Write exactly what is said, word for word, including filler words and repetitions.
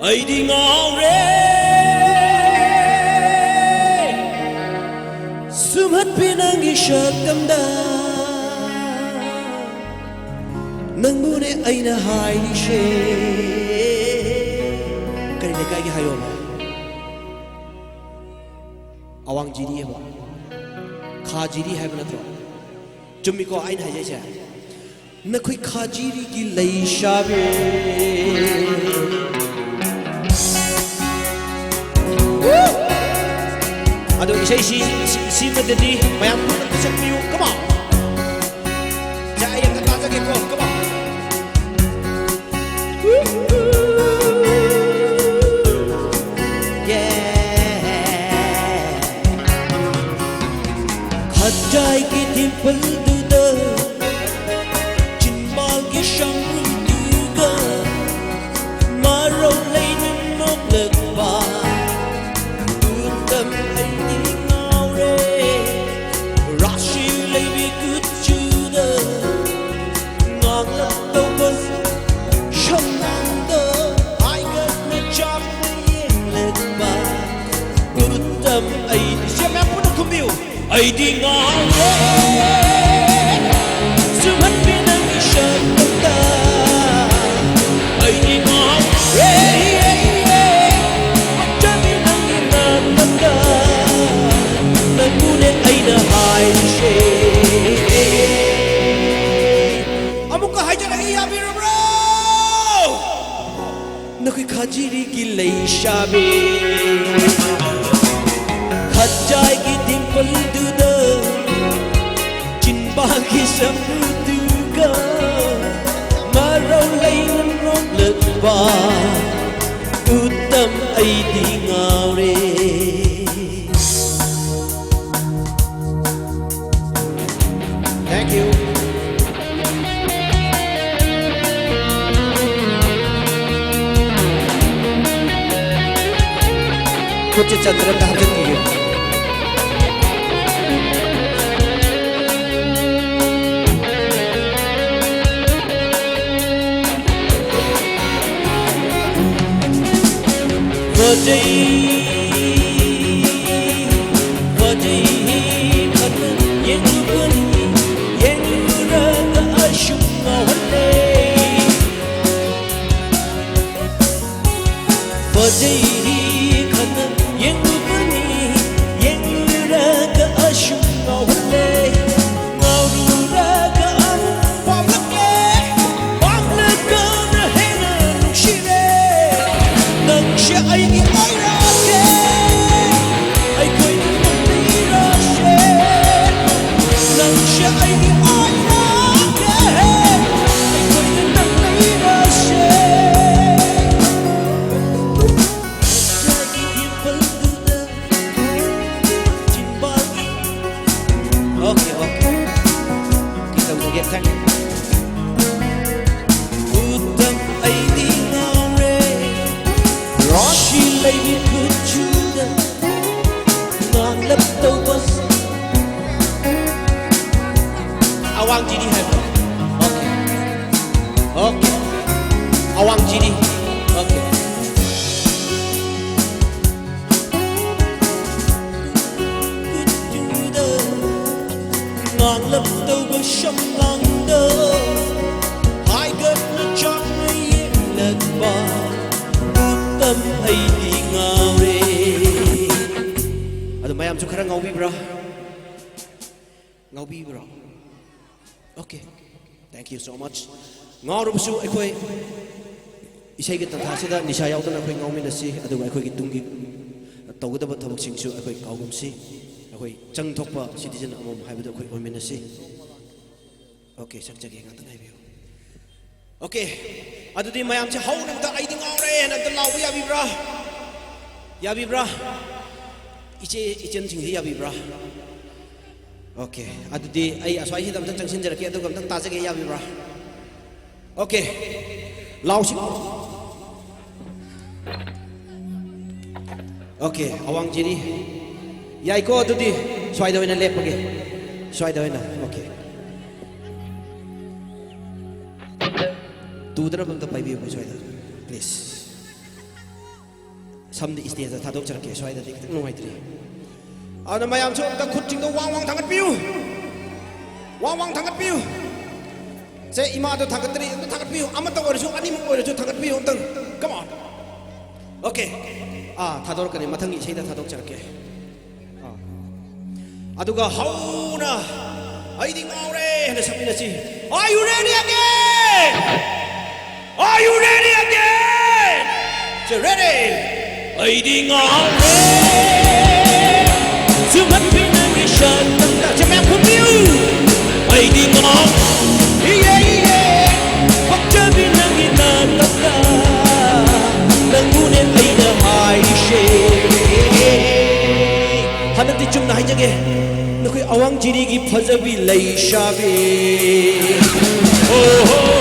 ꯑꯩꯗꯤ ꯉꯥꯎꯔꯦ ꯁꯨꯝꯍꯠꯄꯤ ꯅꯪꯒꯤ ꯁꯛꯇꯝꯗ꯫ ꯅꯪꯕꯨꯅꯦ ꯑꯩꯅ ꯍꯥꯏꯔꯤꯁꯦ꯫ ꯀꯔꯤ ꯂꯩꯀꯥꯏꯒꯤ ꯍꯥꯏꯌꯣꯕ? ꯑꯋꯥꯡ ꯖꯤꯔꯤ ꯍꯥꯏꯕ, ꯈꯥ ꯖꯤꯔꯤ ꯍꯥꯏꯕ ꯅꯠꯇ꯭ꯔꯣ? ꯆꯨꯝꯃꯤꯀꯣ ꯑꯩꯅ ꯍꯥꯏꯖꯩꯁꯦ? ꯅꯈꯣꯏ ꯈꯥꯖꯤꯔꯤꯒꯤ ꯂꯩꯁꯥꯕꯤ꯫ ꯑꯗꯣ ꯏꯁꯩꯁꯤ ꯁꯤ- ꯁꯤꯃꯗꯗꯤ ꯃꯌꯥꯝ ꯄꯨꯟꯅ ꯁꯛꯄꯤꯌꯨ꯫ Come on. ꯁꯦ, ꯑꯩ ꯑꯝꯇ ꯇꯥꯖꯒꯦꯀꯣ꯫ Come on. Yeah. ꯈꯖꯥꯏꯒꯤ ꯗꯤꯝꯄꯜꯗꯨꯗ ꯆꯤꯟꯕꯥꯜꯒꯤ ꯁꯝꯕ꯭ꯔꯨꯗꯨꯒ ꯃꯔꯧ ꯂꯩꯅ ꯅꯣꯛꯂꯛꯄ ꯎꯇꯝ ꯑꯩꯗꯤ ꯉꯥꯎꯔꯦ꯫ ꯔꯥꯁꯤ ꯂꯩꯕꯤ ꯀꯨꯆꯨꯗ ꯉꯥꯡꯂꯛꯇꯧꯕ ꯁꯝꯂꯥꯡꯗ ꯍꯥꯏꯒꯠꯅ ꯆꯥꯛꯅ ꯌꯦꯡꯂꯛꯄ ꯎꯇꯝ ꯑꯩꯗꯤ ꯁꯦ ꯃꯌꯥꯝ ꯄꯨꯟꯅ ꯈꯨꯝꯕꯤꯌꯨ꯫ ꯑꯩꯗꯤ ꯉꯥꯎꯔꯦ ꯁꯨꯝꯍꯠꯄꯤ ꯅꯪꯒꯤ ꯁꯛꯇꯝꯗ꯫ ꯑꯩꯗꯤ ꯉꯥꯎꯔꯦ, ꯄꯛꯆꯕꯤ ꯅꯪꯒꯤ ꯅꯥꯇꯝꯗ꯫ ꯅꯪꯕꯨꯅꯦ ꯑꯩꯅ ꯍꯥꯏꯔꯤꯁꯦ꯫ ꯑꯃꯨꯛꯀ ꯍꯥꯏꯖꯔꯛꯏ, ꯌꯥꯕꯤꯔꯕ꯭ꯔꯣ? ꯅꯈꯣꯏ ꯈꯥꯖꯤꯔꯤꯒꯤ ꯂꯩꯁꯥꯕꯤ ꯈꯖꯥꯏꯒꯤ ꯗꯤꯝꯄꯜꯗꯨꯗ ꯆꯤꯟꯕꯥꯜꯒꯤ ꯁꯝꯕ꯭ꯔꯨꯗꯨꯒ ꯃꯔꯧ ꯂꯩꯅ ꯅꯣꯛꯂꯛꯄ ꯎꯇꯝ ꯑꯩꯗꯤ ꯉꯥꯎꯔꯦ꯫ Thank you. ꯈꯨꯠꯁꯦ ꯆꯟꯗ꯭ꯔ ꯑꯝꯇ ꯍꯥꯞꯆꯤꯟꯕꯤꯌꯨ꯫ ꯐꯖꯩ, ꯐꯖꯩ ꯈꯟꯅ ꯌꯦꯡꯂꯨꯕꯅꯤ, ꯌꯦꯡꯂꯨꯔꯒ ꯑꯁꯨꯝ ꯉꯥꯎꯍꯜꯂꯦ꯫ ꯐꯖꯩ ꯈꯟꯅ ꯌꯦꯡꯂꯨꯕꯅꯤ, ꯌꯦꯡꯂꯨꯔꯒ ꯑꯁꯨꯝ ꯉꯥꯎꯍꯜꯂꯦ꯫ ꯉꯥꯎꯔꯨꯔꯒ ꯑꯃꯨꯛ ꯄꯥꯝꯂꯛꯂꯦ, ꯄꯥꯝꯂꯒꯅ ꯍꯦꯟꯅ ꯅꯨꯡꯁꯤꯔꯦ꯫ ꯅꯪꯁꯦ ꯑꯩꯒꯤ ꯑꯣꯏꯔꯒꯦ, ꯑꯩꯈꯣꯏꯅ ꯇꯧꯕꯤꯔꯁꯦ꯫ ꯅꯪꯁꯦ ꯑꯩꯒꯤ ꯑꯣꯏꯔꯒꯦ, ꯑꯩꯈꯣꯏꯅ ꯇꯧꯕꯤꯔꯁꯦ꯫ ꯅꯪꯒꯤ ꯏꯝꯐꯥꯜꯗꯨꯗ ꯆꯤꯟꯕꯥꯜꯒꯤ Okay, okay. Okay, ꯇꯧꯖꯒꯦ, ꯇꯧꯖꯒꯦ꯫ ꯎꯇꯝ ꯑꯩꯗꯤ ꯉꯥꯎꯔꯦ꯫ ꯔꯣꯁꯤ ꯂꯩꯕꯤ ꯀꯨꯆꯨꯗ ꯉꯥꯡꯂꯞ ꯇꯧꯕ꯫ ꯑꯋꯥꯡ ꯆꯤꯅꯤ ꯍꯥꯏꯕ꯭ꯔꯣ? Okay. Okay. ꯑꯋꯥꯡ ꯆꯤꯅꯤ꯫ Okay. ꯉꯥꯡꯂꯞ ꯇꯧꯕ ꯁꯝꯂꯥꯡꯗ ꯍꯥꯏꯒꯠꯅ ꯆꯥꯛꯅ ꯌꯦꯡꯂꯛꯄ ꯎꯇꯝ ꯑꯩꯗꯤ ꯉꯥꯎꯔꯦ꯫ ꯑꯗꯣ ꯃꯌꯥꯝꯁꯨ ꯈꯔ ꯉꯥꯎꯕꯤꯕ꯭ꯔꯥ? ꯉꯥꯎꯕꯤꯕ꯭ꯔꯣ? Okay. Thank you so much. ꯉꯥꯎꯔꯕꯁꯨ ꯑꯩꯈꯣꯏ ꯏꯁꯩꯒꯤ ꯇꯥꯟꯊꯥꯁꯤꯗ ꯅꯤꯁꯥ ꯌꯥꯎꯗꯅ ꯑꯩꯈꯣꯏ ꯉꯥꯎꯃꯤꯟꯅꯁꯤ, ꯑꯗꯨꯒ ꯑꯩꯈꯣꯏꯒꯤ ꯇꯨꯡꯒꯤ ꯇꯧꯒꯗꯕ ꯊꯕꯛꯁꯤꯡꯁꯨ ꯑꯩꯈꯣꯏ ꯀꯥꯎꯒꯨꯝꯁꯤ꯫ ꯑꯩꯈꯣꯏ ꯆꯪ ꯊꯣꯛꯄ citizen ꯑꯃꯃꯝ ꯍꯥꯏꯕꯗꯨ ꯑꯩꯈꯣꯏ ꯑꯣꯏꯃꯤꯟꯅꯁꯤ꯫ Okay, ꯁꯛꯆꯒꯦ, ꯉꯥꯛꯇ ꯉꯥꯏꯕꯤꯌꯨ꯫ Okay, ꯑꯗꯨꯗꯤ ꯃꯌꯥꯝꯁꯦ ꯍꯧꯅꯕꯗ "ꯑꯩꯗꯤ ꯉꯥꯎꯔꯦ" ꯍꯥꯏꯅ ꯑꯝꯇ ꯂꯥꯎꯕ ꯌꯥꯕꯤꯕ꯭ꯔꯥ? ꯌꯥꯕꯤꯕ꯭ꯔꯥ? ꯏꯆꯦ ꯏꯆꯟꯁꯤꯡꯁꯤ ꯌꯥꯕꯤꯕ꯭ꯔꯥ? Okay, ꯑꯗꯨꯗꯤ ꯑꯩ ꯑꯁ꯭ꯋꯥꯏꯁꯤꯗ ꯑꯝꯇ ꯆꯪꯁꯤꯟꯖꯔꯛꯀꯦ, ꯑꯗꯨꯒ ꯑꯝꯇ ꯇꯥꯖꯒꯦ, ꯌꯥꯕꯤꯕ꯭ꯔꯥ? Okay, ꯂꯥꯎꯁꯤ꯫ Okay, ꯑꯋꯥꯡ ꯆꯤꯅꯤ꯫ ꯌꯥꯏꯀꯣ, ꯑꯗꯨꯗꯤ ꯁ꯭ꯋꯥꯏꯗ ꯑꯣꯏꯅ ꯂꯦꯞꯄꯒꯦ꯫ ꯁ꯭ꯋꯥꯏꯗ ꯑꯣꯏꯅ꯫ Okay. ꯇꯨꯗꯅꯕ ꯑꯝꯇ ꯄꯥꯏꯕꯤꯌꯨ ꯁ꯭ꯋꯥꯏꯗ, please. ꯁꯝꯗꯤ ꯏꯁꯇꯦꯖꯇ ꯊꯥꯗꯣꯛꯆꯔꯛꯀꯦ, ꯁ꯭ꯋꯥꯏꯗꯗꯤ ꯈꯤꯇꯪ ꯅꯨꯡꯉꯥꯏꯇ꯭ꯔꯤ꯫ ꯑꯗꯨꯅ ꯃꯌꯥꯝꯁꯨ ꯑꯝꯇ ꯈꯨꯠꯁꯤꯡꯗꯣ ꯋꯥꯡ ꯋꯥꯡ ꯊꯥꯡꯒꯠꯄꯤꯌꯨ, ꯋꯥꯡ ꯋꯥꯡ ꯊꯥꯡꯒꯠꯄꯤꯌꯨ꯫ ꯁꯦ, ꯏꯃꯥꯗꯣ ꯊꯥꯡꯒꯠꯇ꯭ꯔꯤ, ꯑꯝꯇ ꯊꯥꯡꯒꯠꯄꯤꯌꯨ, ꯑꯃꯠꯇ ꯑꯣꯏꯔꯁꯨ, ꯑꯅꯤꯃꯛ ꯑꯣꯏꯔꯁꯨ ꯊꯥꯡꯒꯠꯄꯤꯌꯨ ꯑꯝꯇꯪ꯫ Come on. Okay. ꯑꯥ, ꯊꯥꯗꯣꯔꯛꯀꯅꯤ, ꯃꯊꯪꯒꯤ ꯏꯁꯩꯗ ꯊꯥꯗꯣꯛꯆꯔꯛꯀꯦ꯫ ꯑꯥ꯫ ꯑꯗꯨꯒ ꯍꯧꯅ "ꯑꯩꯗꯤ ꯉꯥꯎꯔꯦ" ꯍꯥꯏꯅ ꯁꯛꯃꯤꯟꯅꯁꯤ꯫ Are you ready again? Are you ready again? Say, ready? ꯑꯩꯗꯤ ꯉꯥꯎꯔꯦ, ꯆꯨꯝꯍꯟꯕꯤ ꯅꯪꯒꯤ ꯁꯛꯇꯝꯗ꯫ ꯁꯦ, ꯃꯌꯥꯝ ꯈꯨꯝꯕꯤꯌꯨ꯫ ꯑꯩꯗꯤ ꯉꯥꯎ, ꯏꯌꯦ, ꯏꯌꯦ, ꯄꯛꯆꯕꯤ ꯅꯪꯒꯤ ꯅꯇꯞꯅ, ꯅꯪꯕꯨꯅꯦ ꯑꯩꯅ ꯍꯥꯏꯔꯤꯁꯦ꯫ ꯍꯟꯗꯛꯇꯤ ꯆꯨꯝꯅ ꯍꯥꯏꯖꯒꯦ, ꯅꯈꯣꯏ ꯑꯋꯥꯡ ꯖꯤꯔꯤꯒꯤ ꯐꯖꯕꯤ ꯂꯩꯁꯥꯕꯤ꯫ ꯑꯣꯍꯣ꯫